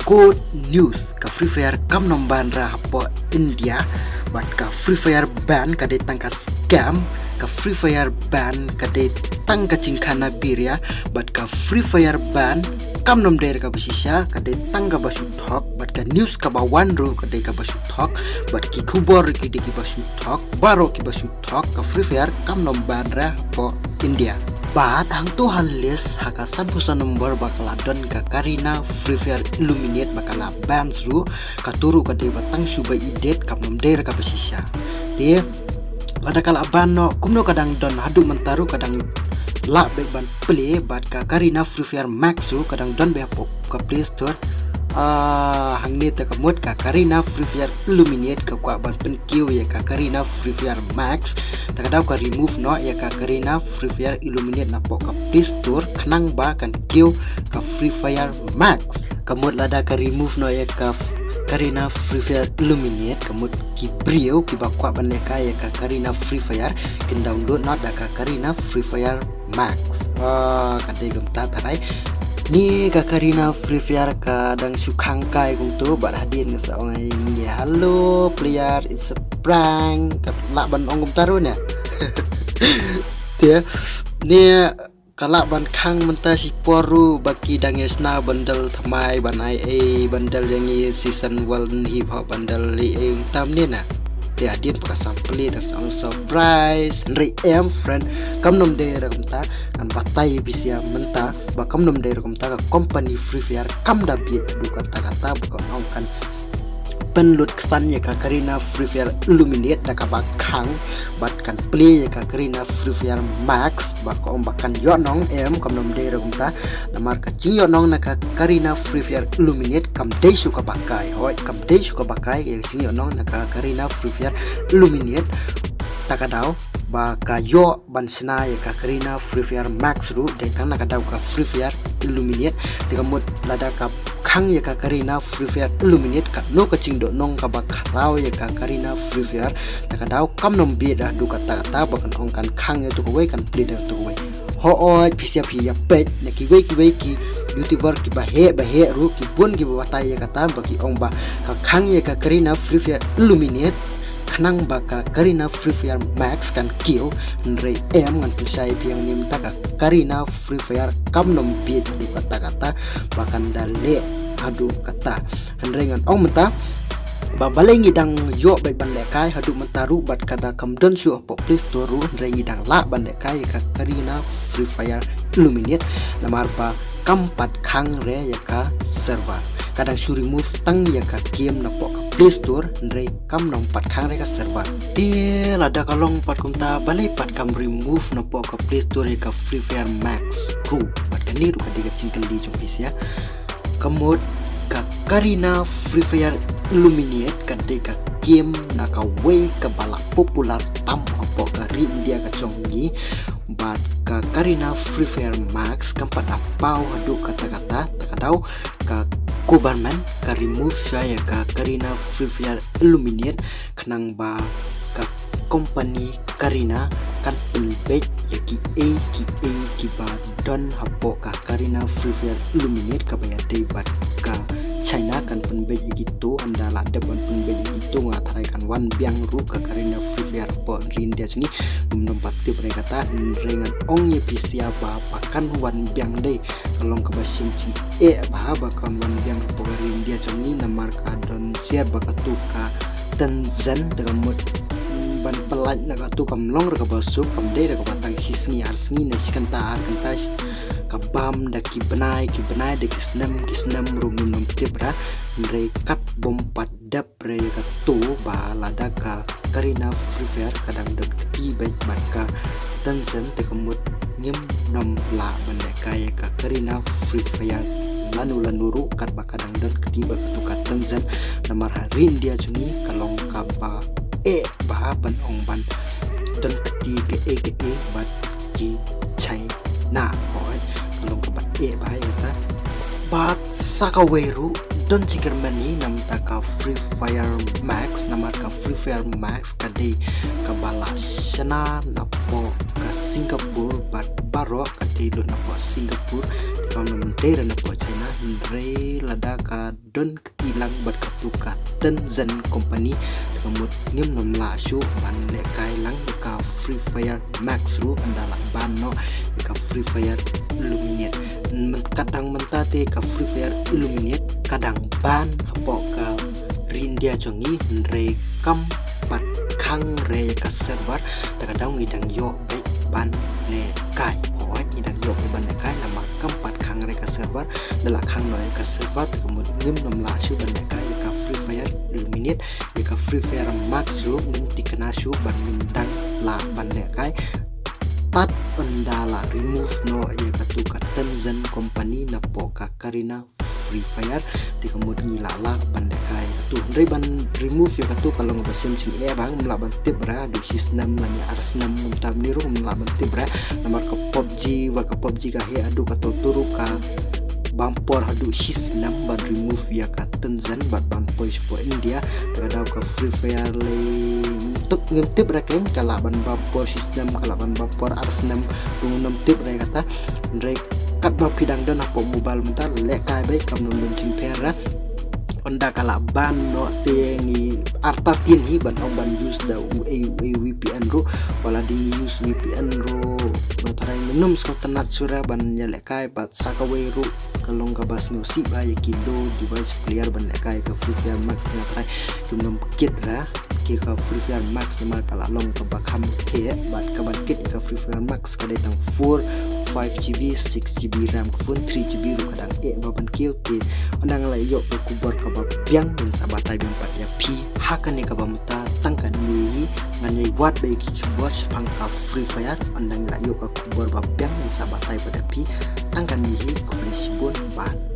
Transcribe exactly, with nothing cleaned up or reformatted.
Good news, ka Free Fire kam nym ban ra hapoh India. Bad ka Free Fire ban ka dei tang ka scam. Ka Free Fire ban ka dei tang ka jingkhana biria. Bad ka Free Fire ban kam nym dei ra kaba shisha, ka dei tang kaba shu thok. Bad ka news kaba wan ruh ka dei kaba shu thok. Bad ki khubor ki dei kiba shu thok. Baroh kiba shu thok, ka Free Fire kam nym ban ra hapoh India. Bad hangto ha list ha ka sanphew san number ba ka la don ka Garena Free Fire Illuminate ba ka la ban ruh. Kato ruh ka dei ba tang shu ba edit, kam nym dei ra kaba shisha. Te lada ka la ban noh, kumno ka dang don haduh mynta ruh, ka dang lah beit ban plie. Bad ka Garena Free Fire Max ruh ka dang don beit hapoh ka Play Store. Ah, hangne te ka mut ka Garena Free Fire Illuminate ka kwah ban pynkiew ïa ka Garena Free Fire Max. Te ka daw ka remove noh ïa ka Garena Free Fire Illuminate napoh ka Play Store khnang ba kan kiew ka Free Fire Max. Ka mut lada ka remove noh ïa ka Garena Free Fire Illuminate, ka mut ki briew kiba kwah ban lehkai ïa ka Garena Free Fire kin download noh da ka Garena Free Fire Max. Ah, ka dei kumta tharai. Ni ka Garena Free Fire ka dang shu khang kai kumto, bad hadien nga sa ong ai ni, "Hello player, it's a prank." Ka lah ban ong kumta ruh ne. Te ni ka lah ban khang mynta shipor ruh ba ki dang ïa shna bundle thymmai ban ai ei bundle ïa ngi season one hip hop bundle ei ei tam ne na. Te hadien ba ka sample dang sa ong surprise. Hynrei em friend, kam nym dei ra kumta, ngan batai ïa phi sha mynta ba kam nym dei ra kumta, ka company Free Fire kam da bieit haduh katta katta ba kan ong kan pynlut ksan ïa ka Garena Free Fire Illuminate da kaba khang bad kan plie ïa ka Garena Free Fire Max ba ka ong ba kan ïoh nong, em, kam nym dei ra kumta. Namar ka jingïoh nong na ka Garena Free Fire Illuminate kam dei shuh kaba kai, hooid, kam dei shuh kaba kai ïa ka jingïoh nong na ka Garena Free Fire Illuminate. Ta ka daw ba ka ïoh ban shna ïa ka Garena Free Fire Max ruh dei tang na ka daw ka Free Fire Illuminate. Te ka mut lada ka khang ïa ka Garena Free Fire Illuminate, katno ka jingdoh nong kaba khraw ïa ka Garena Free Fire. Ta ka daw kam nym bieit haduh katta katta ba kan ong kan khang ïa tu kawei, kan plie da tu kawei. Hooid, phi sha phi ïa peit na kiwei kiwei ki YouTuber kiba heh ba heh ruh, ki bun kiba batai ïa kata ba ki ong ba ka khang ïa ka Garena Free Fire Illuminate khnang ba ka Garena Free Fire Max kan kiew. Hynrei em, ngan pynshai ïa phi hangne mynta, ka Garena Free Fire kam nym bieit haduh katta katta ba kan da leh haduh katta. Hynrei ngan ong mynta ba balei ngi dang ïoh beit ban lehkai haduh mynta ruh bad ka da kam don shuh hapoh Play Store ruh, hynrei ngi dang lah ban lehkai ïa ka Garena Free Fire Illuminate namar ba kam pat khang re ïa ka server. Ka dang shu remove tang ïa ka game napoh ka Play Store, hynrei kam nang pat khang re ka server. Te lada ka long pat kumta, balei pat kam remove napoh ka Play Store ïa ka Free Fire Max ruh? Bad kane ruh ka dei ka jingkylli jong phi sha. Ka mut ka Garena Free Fire Illuminate ka dei ka game na kawei kaba la popular tam hapoh ka ri India ka jong ngi. Bad ka Garena Free Fire Max kam pat da paw haduh katta katta, ta ka daw ka government ka remove shuwa ïa ka Garena Free Fire Illuminate khnang ba ka company Garena kan pynbeit ïa kiei kiei kiba don hapoh ka Garena Free Fire Illuminate kaba ïadei bad ka China, kan pynbeit ïa kito. Ynda la dep ban pynbeit ïa kito, nga tharai kan wan biang ruh ka Garena Free Fire hapoh ri India jong ngi. Ngam nym pat tip re kata, hynrei ngan ong ïa phi sha ba, ba kan wan biang dei. Ka long kaba shim jingeh bha ba kan wan biang hapoh ka ri India jong ngi namar ka don jia ba katu ka Tencent, te ka mut, mm, ban pyllait na katu kam long re kaba suk, kam dei re kaba tang shi sngi ar sngi ne shi kynta ar kynta, ka bam da ki bnai ki bnai, da ki snem ki snem ruh ngim nym tip re. Hynrei kat bym pat dep re ïa katu ba lada ka Garena Free Fire ka dang don kti beit bad ka Tencent, te ka mut ngim nym lah ban lehkai ïa ka Garena Free Fire lano lano ruh katba ka dang don kti bad katu ka Tencent. Namar ha ri India jong ngi ka long kaba eh bha ban ong ban don kti kaei kaei bad ki China. Hooid, ka long kaba eh bha ïa kata. Bad sa kawei ruh, don jingkyrmen hi na bynta ka Free Fire Max, namar ka Free Fire Max ka dei kaba la shna napoh ka Singapore bad baroh ka dei lut napoh Singapore. kam nym dei re na pdeng China, hynrei lada ka don kti lang bad katu ka Tencent company, te ka mut ngim nym lah shuh ban lehkai lang ïa ka Free Fire Max ruh, ynda lah ban noh ïa ka Free Fire Illuminate. Kat dang mynta te ka Free Fire Illuminate ka dang ban hapoh ka ri India jong ngi, hynrei kam pat khang re ïa ka server, te ka daw ngi dang ïoh beit ban lehkai. Hooid, ngi dang ïoh beit ban lehkai, namar kam pat khang re ka server. Da lah khang noh ïa ka server, te ka mut ngim nym lah shuh ban lehkai ïa ka Free Fire Illuminate. Ïa ka Free Fire Max ruh ngim thikna shuh ban ngim dang lah ban lehkai tad ynda lah remove noh ïa katu ka Tencent company napoh ka Garena Free Fire, te ka mut ngi lah lah ban lehkai katu. Hynrei ban remove ïa katu ka long ba sien sien eh bang, ym lah ban tip re, haduh shi snem lane ar snem, mynta mynne ruh ym lah ban tip re. Namar ka PUBG, wat ka PUBG ka heh haduh katto ruh ka bam por haduh shi snem ban remove ïa ka Tencent bad ban poi shapoh India. Te ka daw ka Free Fire lei ngim tip, ngim tip re keiñ, ka lah ban bam por shi snem, ka lah ban bam por ar snem, ngim tip re kata. Hynrei katba phi dang don hapoh mobile mynta, lehkai beit, kam nym don jingpher re. Ynda ka lah ban noh te ngi artatien hi ban ong ban use da uei uei VPN ruh, wat la dei ngi use VPN ruh, nga tharai ngim sngewtynnat shuh re ban ïalehkai, bad sa kawei ruh ka long kaba sngewsih bha ïa ki low device player ban lehkai ka Free Fire Max, nga tharai kim nym kit re ki ka Free Fire Max namar ka la long kaba kham heh, bad kaban kit ïa ka Free Fire Max ka dei tang four, five GB, six GB RAM ka phone, three GB ruh ka dang eh ba ban kiew. Te ynda nga la ïoh ka khubor kaba biang, ngin sa batai biang pat ïa phi ha kane kaba mynta. Tang kane hi, ngan ïai wad beit ïa ki khubor shaphang ka Free Fire, ynda ngi la ïoh ka khubor ba biang ngin sa batai pat ïa phi. Tang kane hi, khublei shibun, bye.